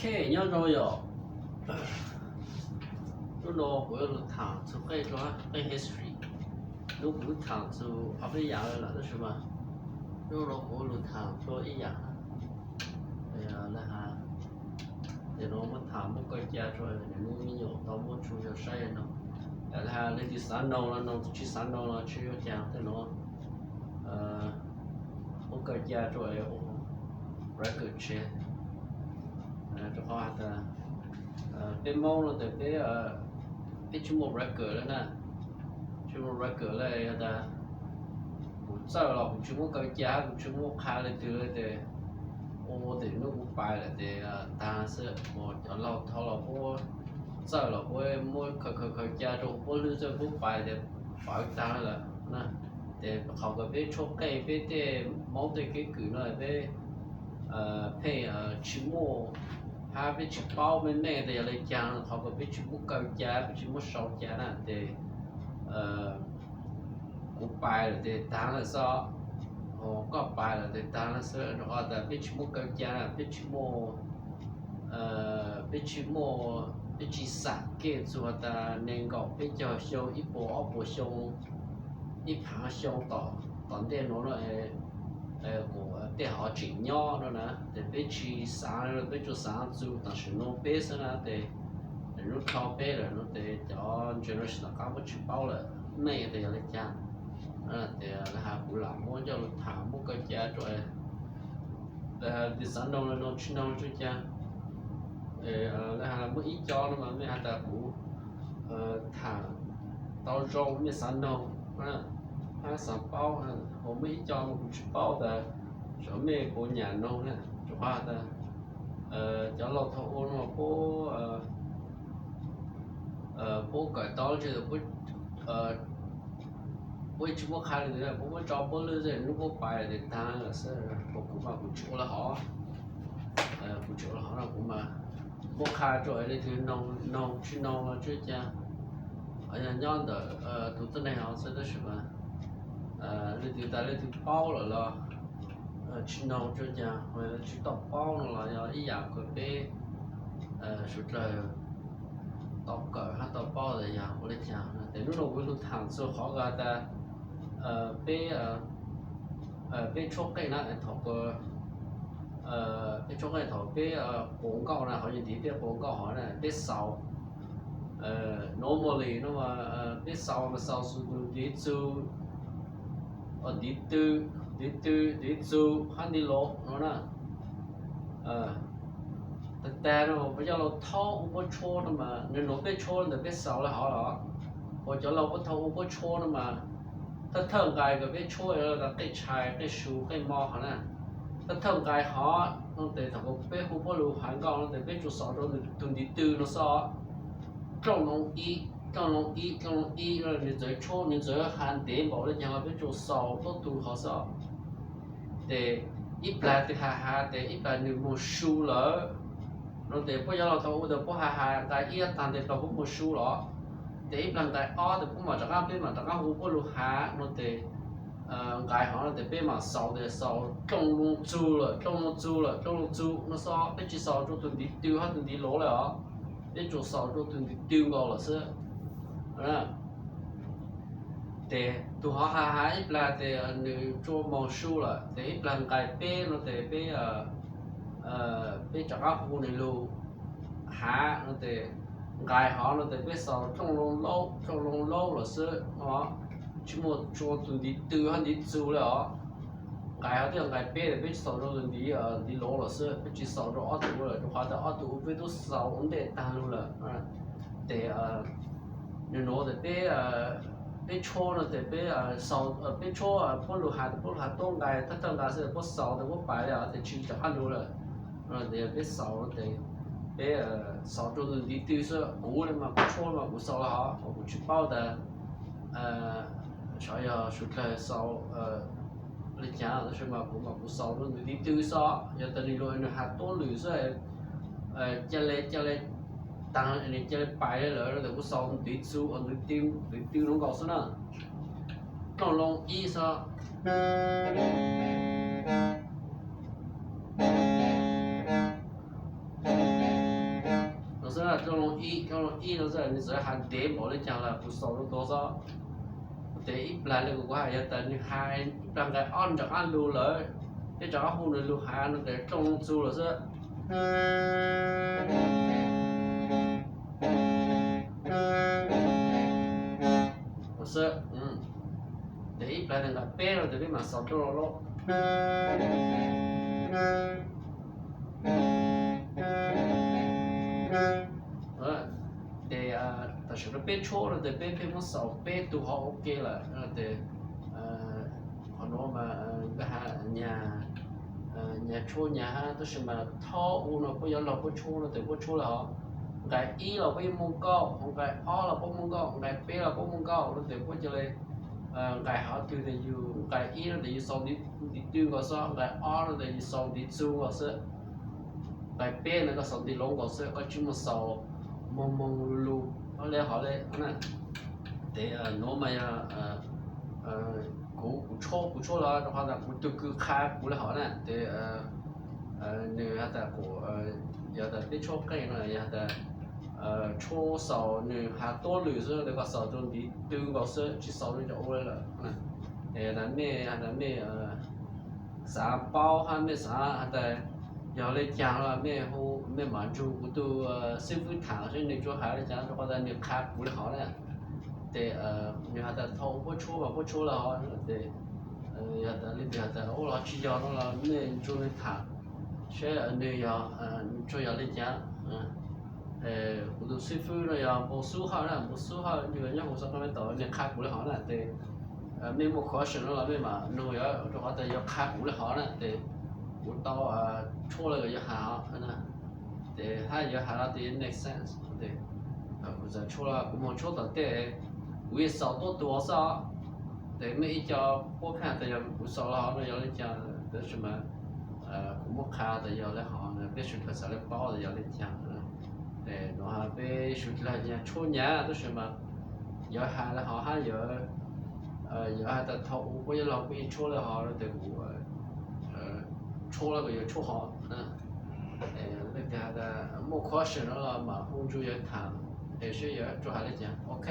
Nyob zoo yom, hnub no kuv yuav lug thaam txug qeej rua qeej history. Hnub kuv lug thaam txug ob peb yaam lawm tab sis mas hnub no kuv lug thaam dlua ib yaam. Lawv has, tes nuav muab thaam muab kaw ca rua nwg lub me nyuam tau muab tsu yog saib no. Lawv has leej twg xaav noog los noog, tsi xaav noog los tsi ua caag tej nuav. Muab kaw ca rua ua record tseg. Rua qhov has tas peb Moob no tes peb, peb tsi muaj record le na, tsi muaj record le has tas kuv txawj los kuv tsi muab kaw ca hab kuv tsi muab qha le twg le tes ua tes nub kuv pais lawm tes taag xwb. Cov laug thaud los puab txawj los puab muab khaws khaws khaws ca rua puab hlwb txawj puab pais tes pawv taag lawm. Tes qhov kws peb tshuab qeej peb tej Moob tej keeb kwm no peb pheej tsi muaj hab peb tsi paub meej meej tes yog le caag qhov kws peb tsi muab kaw ca peb tsi muab sau ca na tes kuv pais lawm tes taag lawm xwb, koj pais lawm tes taag lawm xwb. Rua qhov tas peb tsi muaj kaw ca na, peb tsi muaj, peb tsi muaj, peb tsi xam kev txug has tas nees nkaum peb caug xyoo, ib puas ob puas xyoo, ib phaav xyoo tom ntej nuav no kuas tej hov tseem nyob no na tes peb tsi xaav, peb tsuas xaav txug tam sim nuav peb xwb na tes nub dhau peb lawm no tes cov generation tom qab puab tsi paub lawm meej tes yog le caag. Tes lawv has kuv lam muab coj lug thaam muab kaw ca rua, lawv has tes xaav noog los noog, tsi noog tsi ua caag. Lawv has muaj ib co no mas mej has tas kuv thaam tau zoo mej xaav noog hab xaav paub, ho muaj ib co mas kuv tsi paub tas xyov mej puas nyam noog na. Rua qhov tas cov laug thaum ub no puab, puab kawm tau tsi, puab tsi muab qha le ntawd, puab muab tso puab lwj xwb, nub puab pais tes taag lawm xwb. Kuv mas kuv tsi ua le hov, kuv tsi ua le hov no kuv mas muab qha rua leej twg noog tsi noog los tsi ua caag. Yog nyob ntawm tug tuab neeg hov xwb tab sis mas leej twg tas leej twg paub lawm los tsi noog tsi ua caag, tsi tau paub no los yog ib yaam kws peb suav dlawg tau kawm hab tau paub tas yog ua le caag. Tes nub no kuv lug thaam txug qhov kws has tas peb, peb tshuab qeej na, thaum, peb tshuab qeej thaum peb quas nkauj na, qhov yog ntiv peb quas nkauj hov na peb xaus normally no mas peb xaus mas xaus xws tus ntiv txug, ntiv tw, ntiv tw, ntiv txug hab ntiv lov no na. Tag tag no puab cov laug thaub ua puab tshuab no mas nwg nuav peb tshuab ntawd peb xaus le hov los, puab cov laug puab thaub ua puab tshuab no mas thawj thawj nqai kws peb tshuab tas qeej tshai qeej su qeej mo hov na, thawj thawj nqai hov no tes thaum peb hu puab lug has nkauj no tes peb tsuas xaus rua tus ntiv tw no xwb. Dlooj loo ib, dlooj loo ib, dlooj loo ib, nwg txawm tshuab nwg txawm has ntev npaum le caag los peb tsuas xaus tuab tug hov xwb. Tes ib plag twg has has tes ib plag nwg moog su lawm no tes puab cov laug thaub ua tas puab has has nqai ib taag tes tau puab moog su los, tes ib plag nqai ob tes puab mam rov qaab, peb mam rov qaab hu puab lug has no tes nqai hov no tes peb mam xaus tes xaus dlooj loo txug lawm, dlooj loo txug lawm, dlooj loo txug no xwb, peb tsi xaus rua tus ntiv tw hab tus ntiv lov le os, peb tsuas xaus rua tus ntiv tw nkaus lawm xwb. Tes tug hov has has ib plag tes nwg tsuas moog su lawm tes ib plag nqai peb no tes peb, peb rov qaab hu nwg lug has no tes nqai hov no tes peb xaus dlooj loo laub, dlooj loo laub lawm xwb no, tsi muaj tsua tus ntiv tw hab ntiv txug le os. Nqai hov thiab nqai peb tes peb tsi xaus rua tus ntiv, ntiv lov lawm xwb, peb tsi xaus rua ob tug lawm rua qhov tas ob tug peb tub xaus ua ntej taag lug lawm. Tes nwg nuav tes peb, peb tshuab no tes peb, peb tshuab puab lug has tes puab lug has tuab nqai thawj thawj nqai xwb puab xaus tes puab pais le os tes tsi rov qaab lug lawm. Tes peb xaus tes peb xaus rua tus ntiv tw xwb, kuv le mas kuv tshuab mas kuv xaus le hov, kuv tsi paub tas xyov yog suav dlawg xaus le caag tab sis mas kuv mas kuv xaus rua tus ntiv tw xwb, yog tas nwg lug nwg has tuab lwm xwb, ca le ca le taag nwg ca le pais le lawm no tes kuv xaus tus ntiv tw, tus ntiv tw, ntiv tw no nkaus xwb na. Dlooj loo ib xwb. Rooj loo ib, rooj loo ib no xwb nws txawm hais ntev npaum li cas los kuv xaus rau tod xwb. Kuv tes ib plag li kuv hais yog tas nws hais ib plag nqai ob rov qab lug lawm, thiab rov qab hu nws lug hais no tes rooj loo txug lawm xwb. Xwb, tes ib plag tes nqai peb no tes peb mam xaus rooj loo lawm. Tes tam sim no peb tshuab no tes peb pheej muab xaus peb tug hov ua ke lawm no tes qhov nuav mas nyag, nyag tshuab nyag hab tab sis mas thaub u no puab yuav laug puab tshuab no tes puab tshuab li hov. Nqai ib los puab yeej muaj nkauj, hov nqai ob los puab muaj nkauj, nqai peb los puab muaj nkauj no tes puab ca le nqai hov twg tes yug nqai ib no tes yug xaus ntiv tw nkaus xwb, nqai ob no tes yug xaus ntiv txug nkaus xwb. Nqai peb no koj xaus ntiv loo nkaus xwb, koj tsis muaj xaus moog moog lug lug le hov le na. Tes nuav mas yog kuv, kuv tshuab, kuv tshuab los rau qhov tas kuv tug kws qha kuv le hov na tes nws has tas, yog tas peb tshuab qeej no yog tas tshuab xaus nws has tuab lwm xwb tes koj xaus rau ntiv tw nkaus xwb, tsis xaus rau cov ua le lawm. Es tas mej has tas mej xav paub hab mej xav has tas yog le caag los mej hu, mej mam nrug kuv tug xib fwb tham seb nws tsuas hais le caag rau qhov tas nws qha kuv le hov na. Tes nws has tas thaub u puab tshuab mas puab tshuab le hov tes yog tas leej twg has tas ua los tsis yog no los mej nrug nws tham seb nws yog, nws tsuas yog le caag. Kuv tug xib fwb no yog Npau Xub Hawj na, Npau Xub Hawj nws nyob huv Sacramento, nws qha kuv le hov na tes mej muaj question no los mej mam nug yog rau qhov tas yog qha kuv le hov na tes kuv tau tshuab le yuav has hov na. Tes hab yuav has no tes make sense. Kuv txawm tshuab los kuv moog tshuab tom tej, kuv yeej xaus tuab tug xwb. Tes mej ib co puab pheej has tas yog kuv xaus le hov no yog le caag, tab sis mas kuv muab qha tas yog le hov, peb suav dlawg xav le paub tas yog le caag. Tes nuav peb suav dlawg nyag tshuab nyag tab sis mas yuav has le hov hab yuav, yuav has tas thaub u puab yuav laug puab yeej tshuab le hov no tes kuv tshuab los kuv yuav tshuab hov. Leej twg has tas muaj question no los mam hu nrug yawg tham es seb yawg tsuas hais le caag. Ok.